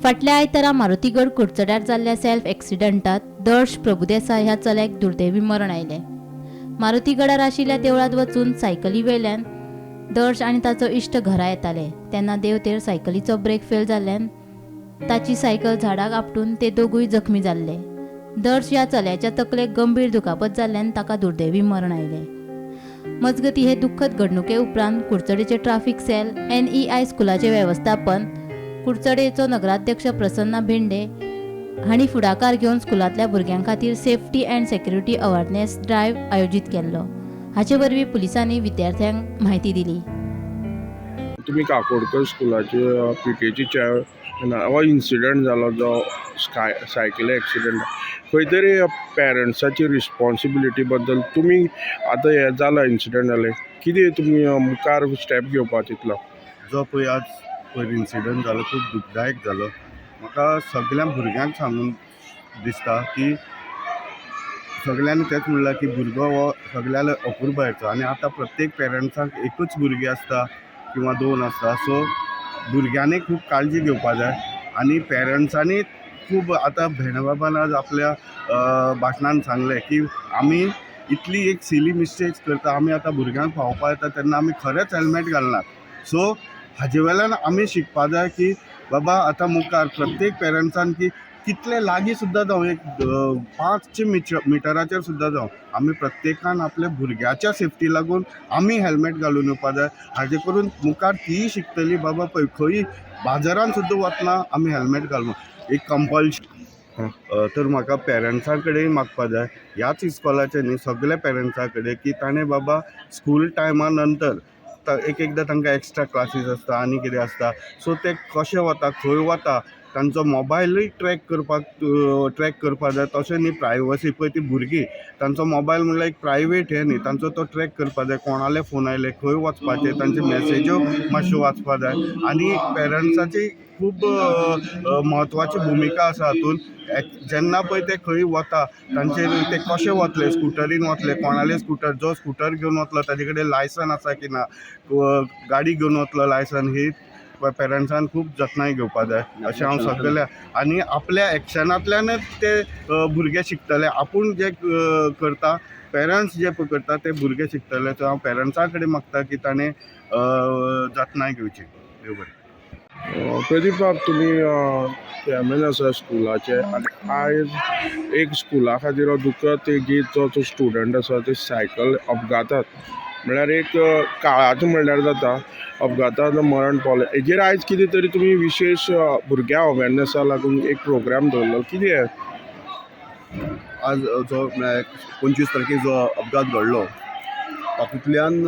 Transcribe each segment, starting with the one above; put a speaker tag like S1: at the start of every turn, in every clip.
S1: फाटल्या आयतारा मारुतीगड कुडचड्यार जाल्ल्या सेल्फ एक्सिडंटात दर्श प्रभुदेसाय ह्या चल्याक दुर्दैवी मरण आयलें. मारुतीगडार आशिल्ल्या देवळांत वचून सायकली वेल्यान दर्श आनी ताचो इश्ट घरा येताले तेन्ना देंवतेर सायकलीचो ब्रेक फेल जाल्ल्यान ताची सायकल झाडाक आपटून ते दोगूय जखमी जाल्ले. दर्श ह्या चल्याच्या तकलेक गंभीर दुखापत जाल्ल्यान ताका दुर्दैवी मरण आयलें. मजगती, हे दुख्खद घडणुके उपरांत कुडचडेचे ट्राफिक सेल, एनईआय स्कुलाचे वेवस्थापन, कुडचडेचो नगराध्यक्ष प्रसन्ना भेंडे हांणी फुडाकार घेवन स्कुलांतल्या भुरग्यां खातीर safety and security awareness drive आयोजीत केल्लो. हाचे वरवीं पुलिसांनी विद्यार्थ्यांक म्हायती दिली.
S2: तुमी काकोडकर स्कुलाचे पीटीएची चेअर. हो इन्सिडंट जालो जो स्काय सायकली एक्सिडंट, खंय तरी पेरंट्साची रिस्पोन्सिबिलिटी बद्दल तुमी आतां हें जाला, इन्सिडंट जालें, कितें तुमी मुखार स्टेप घेवपा चिंतला?
S3: जो पळय आज पयर इन्सिडंट जालो, खूब दुखदायक जालो. म्हाका सगल्या भुरग्यांक सांगून दिसता की सगल्यांनी तेंच म्हणलां की भुरगो हो सगल्यालो अपुरबायेचो आनी आतां प्रत्येक पेरंट्सांक एकूच भुरगीं आसता किंवा दोन आसता. सो भुरग्यांनी खूब काळजी घेवपा जाय आनी पेरंट्सांनी खूब. आतां भेंडे बाबान आज आपल्या भाशणान सांगलें की आमी इतली एक सिली मिस्टेक्स करता. आमी आतां भुरग्यांक पावोवपा येता तेन्ना आमी खरेंच हेल्मेट घालनात. सो हाजे वेल्यान आमी शिकपा जाय की बाबा, आतां मुखार प्रत्येक पेरंट्सान की कितले लागीं सुद्दां जावं, एक 5 मिटराचेर सुद्दां जावं, आमी प्रत्येकान आपल्या भुरग्याच्या सेफ्टी लागून आमी हेल्मेट घालून येवपा जाय. हाजे करून मुखार तीय शिकतली, बाबा पळय, खंय बाजारान सुद्दां वतना आमी हेल्मेट घालून एक कंपल्शन. तर म्हाका पेरंट्सां कडेन मागपा जाय, ह्याच इस्कॉलाचे न्ही, सगल्या पेरंट्सां कडेन की ताणें बाबा स्कूल टायमा नंतर एक एकदां तांकां एक्स्ट्रा क्लासीस आसता आनी कितें आसता, सो ते कशे वता, खंय वता, तांचो मोबायलूय ट्रॅक करपाक जाय. तशें न्ही, प्रायवसी पळय, ती भुरगीं, तांचो मोबायल म्हणल्यार एक प्रायवेट हें न्ही. तांचो तो ट्रॅक करपाक जाय, कोणाले फोन आयले, खंय वचपाचें, तांचे मॅसेज्यो मातश्यो वाचपा जाय. आनी पेरंट्साची खूब म्हत्वाची भुमिका आसा हातून. जेन्ना पळय ते खंय वता, तांचेर ते कशे वतले, स्कुटरीन वतले, कोणाले स्कुटर, जो स्कुटर घेवन वतलो ताजे कडेन लायसन आसा की ना, गाडी घेवन वतलो लायसन, ही पेरंट्सान खूब जतनाय घेवपा जाय अशें हांव सगल्या. आनी आपल्या एक्शनांतल्यानच ते भुरगे शिकतले. आपूण जे करता, पेरंट्स जे पळय करता, ते भुरगे शिकतले. सो हांव पेरंट्सां कडेन मागता की ताणें जतनाय घेवची. देव बरें.
S2: प्रदीप बाब, तुमी चेअरमॅन आसा स्कुलाचे आनी आयज एक स्कुला खातीर हो दुखद जी जो जो स्टुडंट आसा ते सायकल अपघातात, म्हळ्यार एक काळाचें म्हणल्यार जाता, अपघातात मरण पावलें. हेजेर आयज कितें तरी तुमी विशेश भुरग्यां अवेरनसा लागून एक प्रोग्राम दवरलो, कितें?
S4: आज जो म्हळ्यार 25 तारखेक जो अपघात घडलो, तातूंतल्यान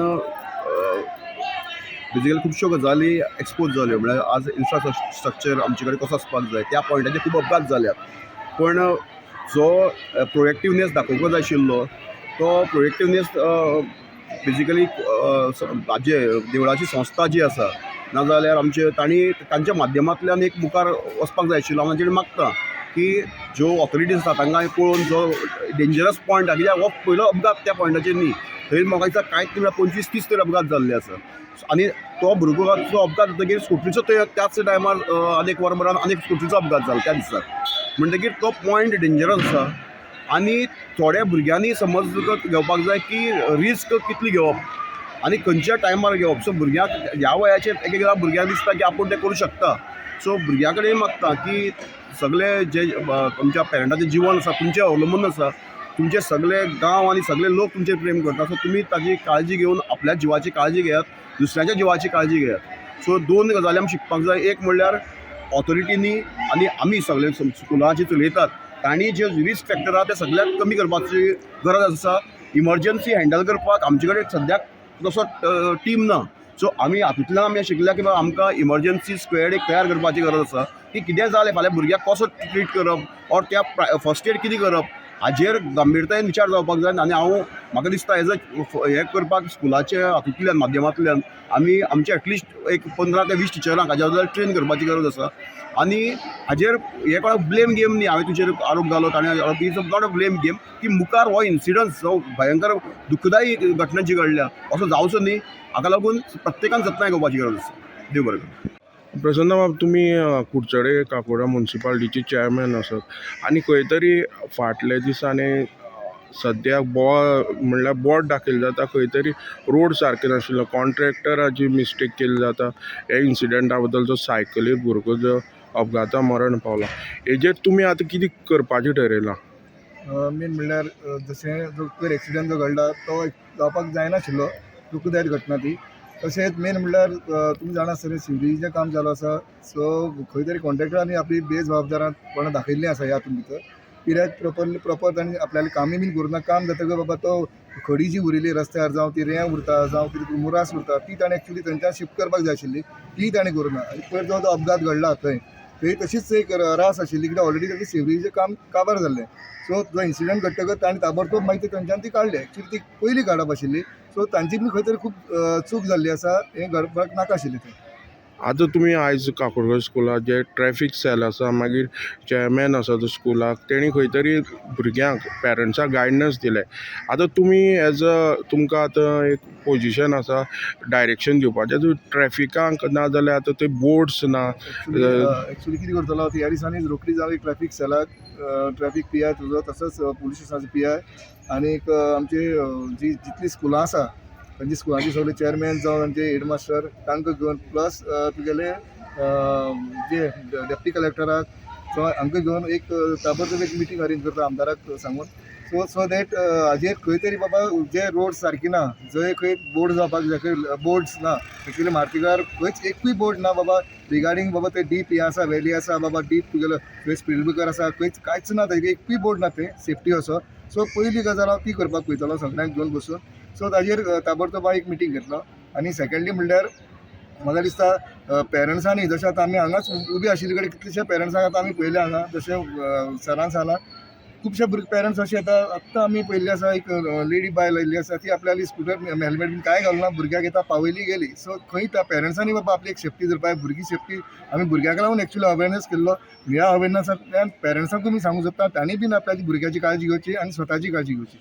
S4: बेजिकली खुबश्यो गजाली एक्सपोज जाल्यो. म्हळ्यार आज इन्फ्रास्ट्रक्चर आमचे कडेन कसो आसपाक जाय, त्या पॉयंटाचेर खूब अपघात जाल्यात. पूण जो प्रोएक्टिवनेस दाखोवंक जाय आशिल्लो, तो प्रोएक्टिवनेस बेजिकली जे देवळाची संस्था जी आसा, नाजाल्यार आमचे तांणी तांच्या माध्यमांतल्यान एक मुखार वचपाक जाय आशिल्लो. हांव तांचे कडेन मागता की ज्यो ऑथॉरिटीज आसा, तांकां पळोवन जो डेंजरस पॉयंट आहा, कित्याक हो पयलो अपघात त्या पॉयंटाचेर न्ही, थंय म्हाका दिसता कांयच न्ही म्हळ्यार 25-30 तरी अपघात जाल्ले आसा. आनी तो भुरगो अपघात जातकीर स्कुटरीचो थंय त्याच टायमार आनी एक वरभरान आनी एक स्कुटरीचो अपघात जालो त्या दिसाक. म्हणटकीर तो पॉयंट डेंजरस आसा आनी थोड्या भुरग्यांनी समज घेवपाक जाय की रिस्क कितली घेवप आनी खंयच्या टायमार घेवप. सो भुरग्यांक ह्या वयाचेर एक एकदां भुरग्यांक दिसता की आपूण तें करूं शकता. सो भुरग्यां कडेन मागता की सगळे जे तुमच्या पेरंटाचें जिवन आसा, तुमचेर अवलंबून आसा. तुमचे सगळे गांव आनी सगळे लोक तुमचेर प्रेम करता. सो तुमी ताजी काळजी घेवन आपल्या जिवाची काळजी घेयात, दुसऱ्याच्या जिवाची काळजी घेयात. सो दोन गजाली आमी शिकपाक जाय. एक म्हणल्यार ऑथॉरिटींनी आनी आमी सगळे स्कुलां जी चलयतात, तांणी जे रिस्क फॅक्टर आहा ते सगळ्याक कमी करपाची गरज आसा. इमर्जन्सी हँडल करपाक आमचे कडेन सद्याक तसो टीम ना. सो आमी हातूंतल्यान आमी शिकल्या की बाबा, आमकां इमर्जन्सी स्क्वेड एक तयार करपाची गरज आसा की कितें जालें फाल्यां, भुरग्याक कसो ट्रीट करप ऑर त्या फर्स्ट एड कितें करप, हाजेर गंभीरतायेन विचार जावपाक जाय. आनी हांव म्हाका दिसता एज अ हें करपाक स्कुलाच्या हातूंतल्यान माध्यमांतल्यान आमी आमचे एटलिस्ट एक 15 ते 20 टिचरांक हाज्या बद्दल ट्रेन करपाची गरज आसा. आनी हाजेर हे कोणाक ब्लेम गेम न्ही, हांवें तुजेर आरोप घालो, ताणें, is not a blame game की मुखार हो इन्सिडन्स जो भयंकर दुखदायी घटना जी घडल्या, असो जावचो न्ही. हाका लागून प्रत्येकान जतनाय घेवपाची गरज आसा. देव बरें करूं.
S2: प्रसन्न बाब, तुमी कुडचडे काकोडा मुन्सिपालिटीचे चॅरमॅन आसात आनी खंय तरी फाटल्या दिसांनी सद्याक म्हणल्यार बोट दाखयलें जाता, खंय तरी रोड सारके नाशिल्लो, कॉन्ट्रॅक्टराची मिस्टेक केल्ली जाता. ह्या इन्सिडंटा बद्दल जो सायकलीर भुरगो जो अपघाता मरण पावला, हेजेर तुमी आतां कितें करपाचें ठरयलां?
S5: मेन म्हणल्यार जशें जो पयर एक्सिडंट जो घडला तो जावपाक जायनाशिल्लो, दुखदायक घटना ती. तशेंच मेन म्हणल्यार तुमी जाणा आसतलें सिवरीचें काम चालू आसा. सो खंय तरी कॉन्ट्रॅक्टरांनी आपली बेजबाबदारपणां दाखयल्लीं आसा ह्या हातूंत भितर, कित्याक प्रॉपर तांणी आपल्यालें कामय बीन करूं ना. काम जातकच बाबा तो खडी जी उरिल्ली रस्त्यार, जावं ती रेंव उरता, जावं कितें मुरास उरता, ती ताणें एक्चुली थंयच्यान शिफ्ट करपाक जाय आशिल्ली, ती ताणें करूं ना. आनी पयर जो अपघात घडला थंय थंय तशीच एक रास आशिल्ली, कित्याक ऑलरेडी ताची सिवरीचें काम काबार जाल्लें. सो जो इन्सिडंट घडटकच ताणें ताबडतोब मागीर ती थंयच्यान ती काडली. एक्चुली ती पयलीं काडप आशिल्ली. सो तांची बी खंय तरी खूब चूक जाल्ली आसा, हें घडपाक नाका आशिल्लें तें.
S2: आतां तुमी आयज काकोडकर स्कुलाक जे ट्रॅफीक सॅल आसा, मागीर चॅरमॅन आसा तो स्कुलाक, तेणी खंय तरी भुरग्यांक पॅरंट्सांक गायडन्स दिलें. आतां तुमी एज अ तुमकां आतां एक पोजिशन आसा डायरेक्शन दिवपाचें ट्रॅफिकांक, ना जाल्यार आतां ते बोर्ड्स ना.
S5: एक्चुली कितें करतलो ह्या दिसांनी रोखडी जावन एक ट्रॅफीक सॅलाक, ट्रॅफीक पी I तुजो, तसोच पुलीस स्टेशनाचो पी I आनी एक आमची जी जितलीं स्कुलां आसा तांची स्कुलांचे सगळे चेअरमॅन जावं तांचे हेडमास्टर तांकां घेवन, प्लस तुगेले जे डेप्टी कलेक्टराक हांकां घेवन एक ताबडतोब एक मिटींग अरेंज करता आमदाराक सांगून. सो सो that हाजेर खंय तरी बाबा जे रोड सारकी ना, जंय खंय बोर्ड जावपाक जाय खंय बोर्ड्स ना. एक्चुली मार्तीगार खंयच एकूय बोर्ड ना बाबा रिगार्डींग बाबा ते डीप हें आसा, व्हॅली आसा बाबा डीप, तुगेलो खंय स्पीड ब्रेकर आसा, खंयच कांयच ना, ताजेर एकूय बोर्ड ना थंय सेफ्टी असो. सो पयली गजाल हांव ती करपाक पळयतलो सगळ्यांक घेवन बसून. सो ताजेर ताबडतोब हांव एक मिटींग घेतलो. आनी सेकंडली म्हणल्यार म्हाका दिसता पेरंट्सांनी, जशें आतां आमी हांगाच उबी आशिल्ले कडेन कितलेशे पेरंट्सांक आतां आमी पळयले हांगा, जशें सरान सांगलां खुबशे भुरगे पेरंट्स अशे येता. आत्तां आमी पळयल्ली आसा एक लेडी बायल आयिल्ली आसा, ती आपल्याली स्कुटर हेल्मेट बीन कांय घालना, भुरग्याक येता पावयली गेली. सो खंय त्या पेरंट्सांनी बाबा आपली एक सेफ्टी धरपाक, भुरगीं सेफ्टी आमी भुरग्यांक लागून एक्चुली अवेरनस केल्लो. ह्या अवेरनसांतल्यान पेरंट्सांकूय मी सांगूंक सोदता तांणी बीन आपल्याची भुरग्याची काळजी घेवची आनी स्वताची काळजी घेवची.